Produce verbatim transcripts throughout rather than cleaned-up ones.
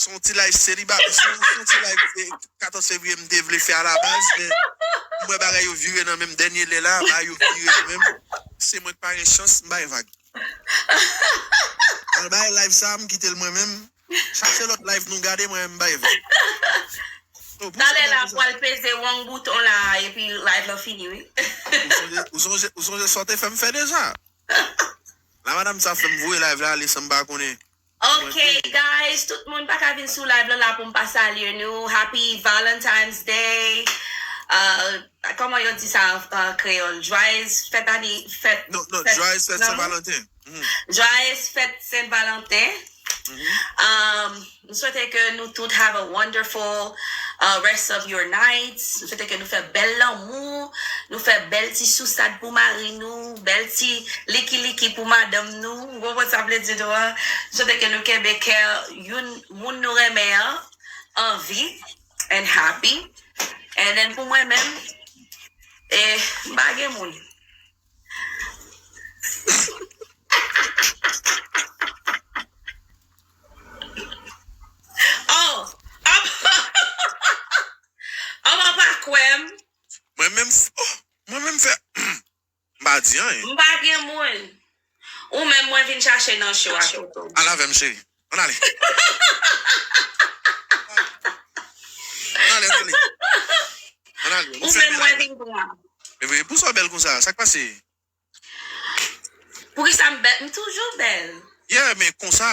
Se yon ti live seliba, se yon, se yon ti live, eh, katòz fevriye m te vle fè alabaz, men m wè bagay yo vire nan menm dènye lè la, bagay yo vire nan menm. Se mwen k pa gen chans, m bay vag. Al bay live sa, m kite l mwen menm. Chache lòt live nou gade, mwen menm m bay vag. Oh, pou Talè sa la, deja. Pral peze wrong bouton la, epi live la fini, wi. Ou sonje, ou sonje, ou sonje sa w te fè m fè deja? La madanm sa fè m voye live la ale san m pa konnen. Ok, guys, tout moun pa ka vin sou live la, la pou m pa salye nou. Happy Valentine's Day. Uh, kòman yo di sa an, an kreyòl? Joyeux fèt ani, fèt, non, non, fèt, joyeux fèt Saint Valentin. Mhm. Joyeux fèt Saint Valentin. Mhm. Um, m swete ke nou tout have a wonderful, uh, rest of your nights. M swete ke nou fè bèl lanmou, nou fè bèl ti sousad pou mari nou, bèl ti liki liki pou madanm nou. Ou konprann sa m vle di nou an? M swete ke nou kenbe kè youn, moun nou renmen an, an vi and happy. And then pou mwen menm, eh, m pa gen moun. Oh, ap-, apa pa kwè m? Mwen menm, oh, mwen menm fè, m pa di anyen. M pa gen moun. Ou menm mwen vin chache nan cho a, Toto. Al avè m, cheri. Ann ale. Ann ale, ann ale. Ann ale. Ou menm mwen vin pran. E vre, pou sa w bèl konsa, sa k pase? Poukisa m bèl? M toujou bèl. Yeah, men konsa.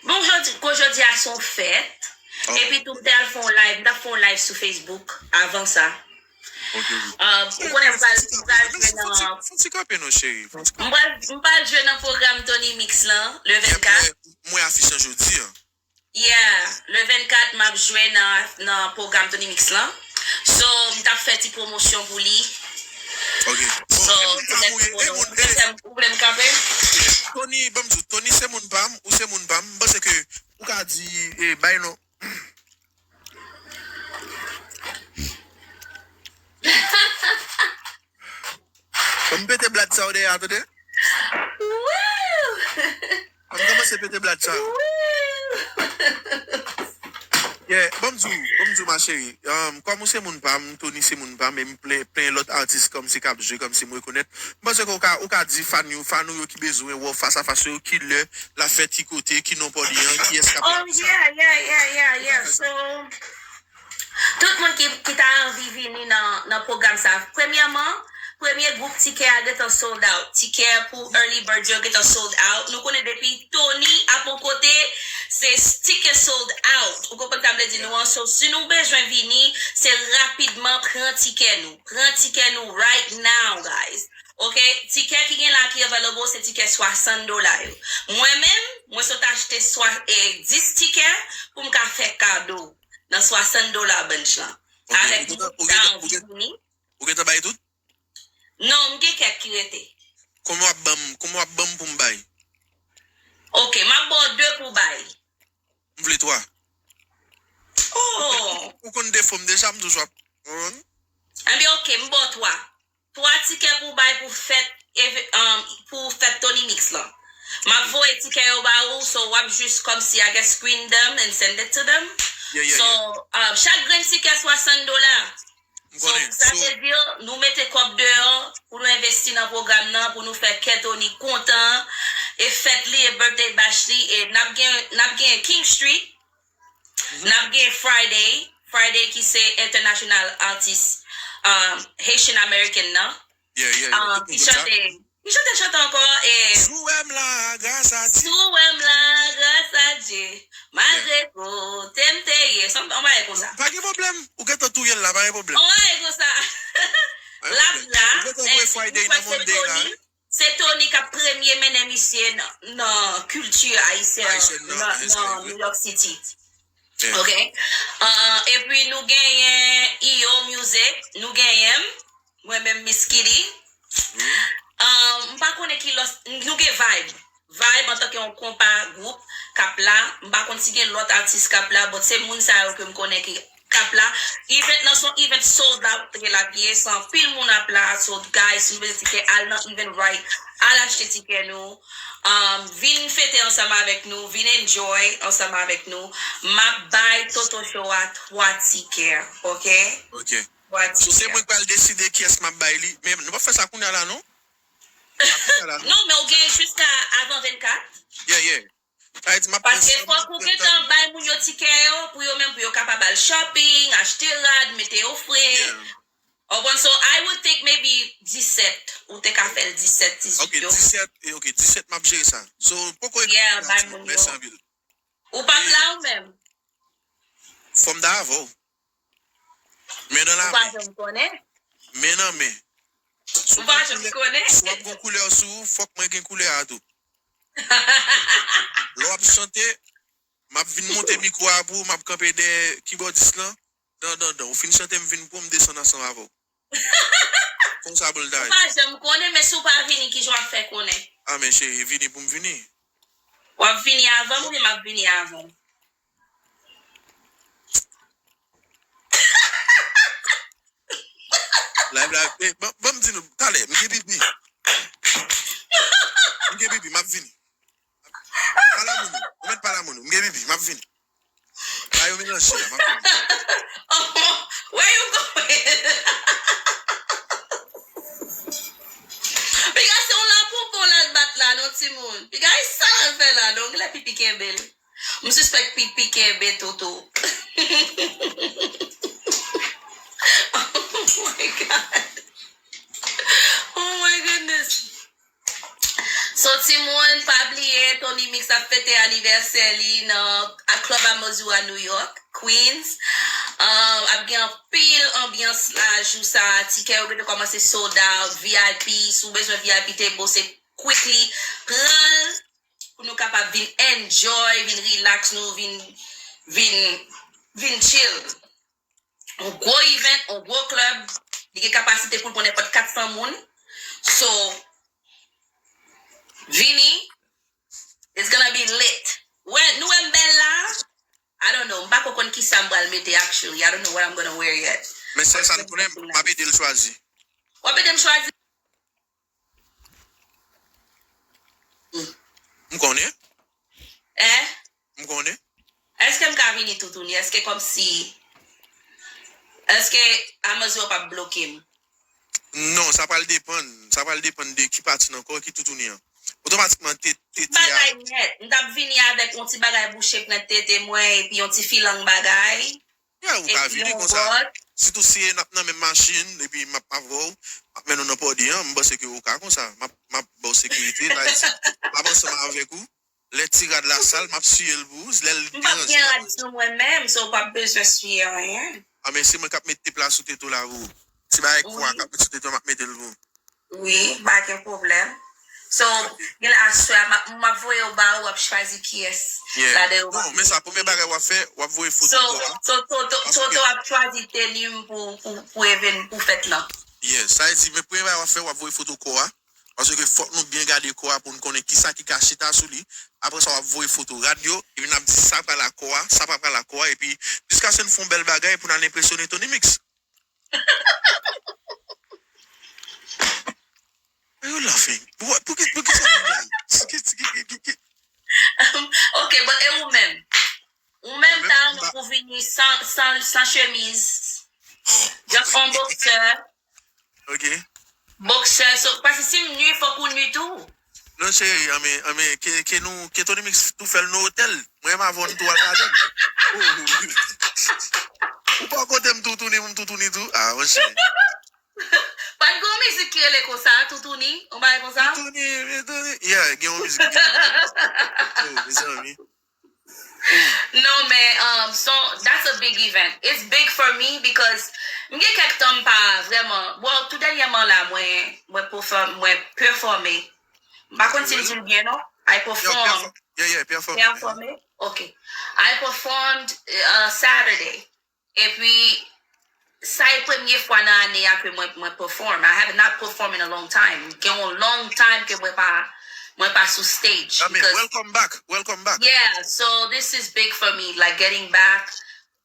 Bon, jodi, ko jodi a se yon fèt. Oh. Epi tou, m te al fè yon live, m t ap fè yon live sou Facebook avan sa. Ok, ok. Ah, ou konnen m pral, m pral jwe nan, fon ti kanpe non, cheri. Fon ti kanpe. M pral, m pral jwe nan pwogram Tony Mix lan, le vennkat. Mwen afich an jodi an. Yeah, le vennkat, m ap jwe nan, nan pwogram Tony Mix lan. So, m t ap fè ti pwomosyon pou li. Ok. Bon, so, se moun pa m, wi. Petèt ou vle m kanpe? Tony, ban m di w, Tony se moun pa m, ou se moun pa m. M panse ke ou ka di, eh, bay non. Ban m pete blad sa yo dèyè a, tande? Wouw! Ban m kòmanse pete blad sa yo. Wouw! Yeah, ban m di w, ban m di w, ma chérie. Um, kòm ou se moun pa m, Tony se moun pa m, e m plen, plen lòt atis kòmsi k ap jwe, kòmsi m rekonèt. M panse ke ou ka, ou ka di fan yo, fan ou yo ki bezwen wè w fas a fas yo, ki lè l ap fèt, ki kote, ki non pa w li an, kiyès k ap fè sa. Oh, yeah, yeah, yeah, yeah, yeah. So, tout moun ki, ki ta anvi vini nan, nan pwogram sa, premyèman, premye gwoup tikè a gentan sold out. Tikè pou early bird yo gentan sold out. Nou konnen depi Tony ap yon kote, se tikè sold out. Ou konprann sa m vle di nou an? So, si nou bezwen vini, se rapidman pran tikè nou. Pran tikè nou right now, guys. Ok? Tikè ki gen la ki available, se tikè swasant dola yo. Mwen menm, mwen sot achte swa, eh, dis tikè pou m ka fè kado nan swasant dola bunch lan. Ok, avèk moun ki ta anvi vini. Ou gentan bay tout? Non, m gen kèk ki rete. Konbyen w ap ban m, konbyen w ap ban m pou m bay? Ok, m ap ba w de pou bay. M vle twa. Oh! Ou konn defo m deja, m toujou ap. Ou konprann? Ebyen, ok, m ba w twa. Twa tikè pou bay pou fèt, eve-, um, pou fèt Tony Mix lan. M ap voye tikè yo ba ou, so w ap jis kòmsi, I guess, screen them and send it to them. Yeah, yeah, yeah. So, um, chak grenn tikè swasant dola. M konnen. So, sa vle di, nou mete kòb deyò pou nou envesti nan pwogram nan, pou nou fè kè Tony kontan, e fèt li, e birthday bash li, e n ap gen, n ap gen King Street, n ap gen Friday, Friday ki se International Artist, um, Haitian American nan. Yeah, yeah, yeah. Um, ki chante, ki chante, chante ankò, e si w wè m la, gras a Dye. Si w wè m la, gras a Dye. Malgre kote m te ye. Yon bagay konsa. Pa gen pwoblèm. Ou gentan touye l la, pa gen pwoblèm. Yon bagay konsa. L ap la. Ou gentan voye Friday nan Monday la, wi. Se Tony k ap premye mennen misye nan, nan kilti ayisyen nan, nan New York City. Yeah. Ok. Ah, epi nou genyen E O Music, nou genyen m, mwen menm Miss Kitty. Ah, m pa konnen ki lòt, nou gen Vibe. Vibe antanke yon konpa gwoup k ap la, m pa konn si gen lòt atis k ap la, but se moun sa yo ke m konnen ki k ap la. Event nan se yon event sold out ke l ap ye, se anpil moun ap la. So guys, si nou bezwen tikè, al nan Eventbrite, al achte tikè nou. Um, vin fete ansanm avèk nou, vin enjoy ansanm avèk nou. M ap bay Toto Show a twa tikè, ok? Ok. Twa tikè. So se mwen k pral deside kiyès m ap bay li. Men nou p ap fè sa kounye a la, non? Sa kounye a la, non? Non, men ou gen jiska avan vennkat. Yeah, yeah. Sa vle di m ap pran Paske san fòk ou gentan bay moun yo tikè yo, pou yo menm, pou yo kapab al shopping, achte rad, mete yo fre. Yeah. Ou konprann? So, I would think maybe disèt. Ou te ka fè l disèt, Ok, dizuit yo. Disèt, eh, ok, disèt m ap jere sa. So, poko ekri Yeah, bay moun yo. Mèsi anpil. Ou p ap la ou menm? Fò m ta avè w. Men nan Ou pa lamen. Janm konnen? Men nan men. Si Ou w pa gon janm koulè, konnen? Si w ap gon koulè sou ou, fòk mwen gen koulè a tou. Lè w ap chante, m ap vin monte mikwo a pou ou, m ap kanpe dèyè kibòdis lan. Dan, dan, dan. Ou fin chante, m vin pran, m desann ansanm avè w. Konsa pou l ta Ou ye. Pa janm konnen, men si w pa vini, kijan w ap fè konnen? A, men cheri, vini pou m vini. W ap vini avan m oubyen m ap vini avan w? Live la, eh, ban, ban m di nou, talè, m gen pipi. M gen pipi, m ap vini. Pale a moun yo, ou mèt pale a moun yo, m gen pipi, m ap vini. Ba yo melanje la, m ap vini. Where you going? Piga se yon lapopo l al bat la, non, timoun. Piga e sa l al fè la, non, lè pipi kenbe l. M sispèk pipi kenbe Toto. Oh my God. Oh my goodness. So, timoun, pa bliye, Tony Mix ap fete anivèsè li nan a Club Amazua New York, Queens. Uh, ap gen anpil anbyans la jou sa. Tikè yo gentan kòmanse sold out, V I P. Si w bezwen V I P table, se quickly pran l pou nou kapab vin enjoy, vin relax nou, vin, vin, vin chill. Yon gwo event, yon gwo club, li gen kapasite pou l pran nenpòt kat san moun. So, vini, it's gonna be lit. Wè, nou wè m bèl la? I don't know, m pa ko konn kisa m pral mete actually. I don't know what I'm gonna wear yet. Men sèl sa m konnen, m ap ede l chwazi. W ap ede m chwazi? M konnen. Hein? M konnen. Èske m ka vini toutouni? Èske kòmsi, èske Amazon p ap bloke m? Non, sa pral depann. Sa pral depann de ki pati nan kò ki toutouni an. Otomatikman, te, tete a. Bagay nèt. M t ap vini avèk yon ti bagay bouche pran tete mwen, epi yon ti filang bagay. Yeah, ou ka vini konsa. Sitou si n ap nan menm machin, epi m ap avè w, m ap mennen w nan pòdi an, m panse ke ou ka konsa. M ap, m ap ba w sekirite, sa vle di, m ap ansanm avèk ou. Lè ti rad la sal, m ap siye l pou ou. Lè l deranje, m ap. M p ap gen rad sou mwen menm, so w p ap bezwen siye anyen. A, men se mwen k ap mete pla sou tete w la pou ou. Ti bagay kwa k ap met sou tete w, m ap mete l pou ou. Wi, pa gen pwoblèm. So, gen lè aswè a, m ap, m ap voye yo ba ou, w ap chwazi kiyès ladan yo. Non, men sa, premye bagay w ap fè, w ap voye foto kò a. So, Toto, Toto ap chwazi teni m pou, pou, pou even, pou fèt lan. Yes, sa vle di, men premye bagay w ap fè, w ap voye foto kò a. Paske fòk nou byen gade kò a pou n konnen kisa ki ka chita sou li. Apre sa, w ap voye foto rad yo, epi n ap di sa pral ak kò a, sa pa pral ak kò a, epi jiskaske n fè yon bèl bagay pou n al enpresyone Tony Mix. Why you laughing? Pou, pou ki, pou ki sa w ri la? Ki, ki, ki, ki, ki? Ok, but e ou menm? Ou menm ta renmen pou vini san, san, san chemiz? Just on boxer. Ok. Boxer, so, paske si m nu, fòk ou nu tou. Non, cheri, anmen, anmen, ke, ke nou, ke Tony Mix tou fè l nan otèl. Mwen, m avè w, n tou al ladan l. Oh. Ou pa kote m toutouni, pou m toutouni tou? Ah, monchè. Pa t gen yon mizik ki rele konsa, toutouni? Yon bagay konsa? Toutouni, toutouni. Yeah, gen yon mizik ki rele. Oh, mezanmi. Non, men, um, so, that's a big event. It's big for me because m gen kèk tan m pa vrèman, well, tou dènyèman la, mwen, mwen pèfòm-, mwen pèfòme. M pa konn si m di l byen, non. I perform. Yeah, yeah, perform. Pèfòme? Ok. I performed, uh, Saturday. Epi, sa e premye fwa nan ane a ke mwen, mwen perform. I have not performed in a long time. Gen yon long time ke mwen pa, mwen pa sou stage. I mean, because welcome back. Welcome back. Yeah, so this is big for me, like, getting back.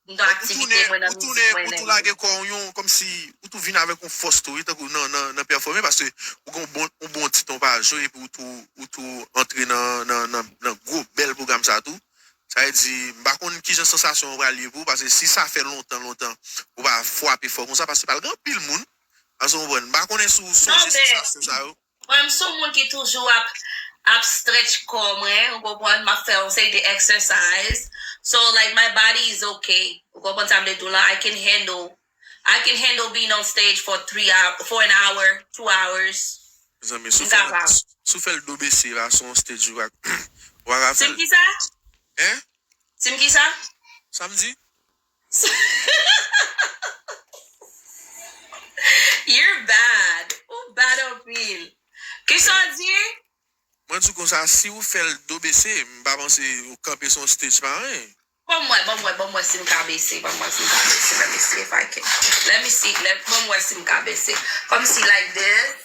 nan aktivite mwen, nan mizik mwen, ou tou lage kò w yon, kòmsi ou tou vin avèk yon fòs tou, wi, tankou nan, nan, nan pèfòme, paske ou gen yon bon, yon bon tit, yon pa jwe, epi ou tou, ou tou antre nan, nan, nan, nan gwo bèl pwogram sa tou. Sa vle di, m pa konn kijan sansasyon an pral ye pou ou, paske si sa fè lontan, lontan, ou pa frape fò konsa, paske pral gen anpil moun, paske w konprann, m pa konnen si w sonje sansasyon sa yo. Mwen, m se yon moun ki toujou ap, ap stretch kò mwen, ou konprann, m ap fè yon seri de exercise. So, like, my body is okay. Ou konprann sa m vle di w la? I can handle, I can handle being on stage for three hour, for an hour, two hours. Mezanmi, si w fè l, si w fè l do bese, la, sou yon stage, ou pa, ou pa ka fè l. Si m ki sa? Hein? Si m ki sa? Sa m di? You're bad. Ou bad anpil. Kisa w di? Mwen di w konsa, si ou fè l do bese, m pa panse ou kanpe sou yon stage pa anyen. Ban m wè, ban m wè, ban m wè si m ka bese, ban m wè si m ka bese. Let me see if I can. Let me see, let, ban m wè si m ka bese. Kòmsi like this.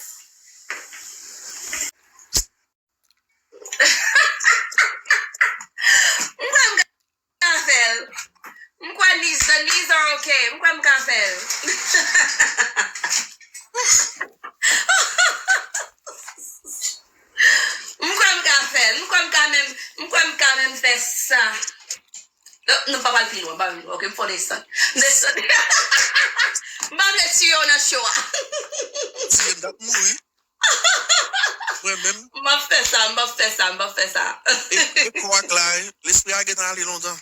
M kwè m ka fè l. M kwè knees, the knees are okay. M kwè m ka fè l. M kwè m ka fè l. M kwè m ka menm, m kwè m ka menm fè sa. Non, non, pa pral pi lwen, pa pral pi lwen. Ok, m fò desann. M desann. M pa vle tiye w nan show a. Tiye m t ap mouri. Mwen menm. M ap fè sa, m ap fè sa, m ap fè sa. E, e kò ak la, e, lespri a gentan ale lontan.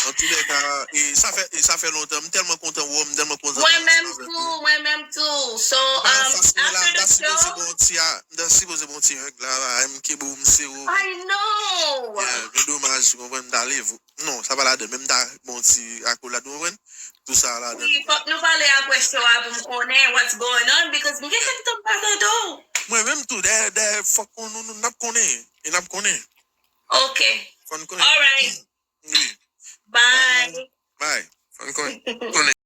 Antoulèka, e, sa fè, e, sa fè lontan. M tèlman kontan wè w, m tèlman kontan. Mwen menm tou, mwen menm tou. So, um, after the show, m ta sipoze bon ti a, m ta sipoze bon ti hug la, la, m kenbe w, m sere w. I know. Yeah, men domaj, ou konprann, m ta leve w. Non, sa pa ladan, men m ta bon ti akolad, ou konprann? Tou sa ladan. Wi, fòk nou pale apre show a pou m konnen what's going on, because m gen kèk tan m pa tande w. Mwen menm tou, dèyè, dèyè, fòk nou, nou, nou, n ap konnen, e n ap konnen. Ok. Fò n konnen. Alright. Wi. Bye. Bye. Fò n konnen. Konnen.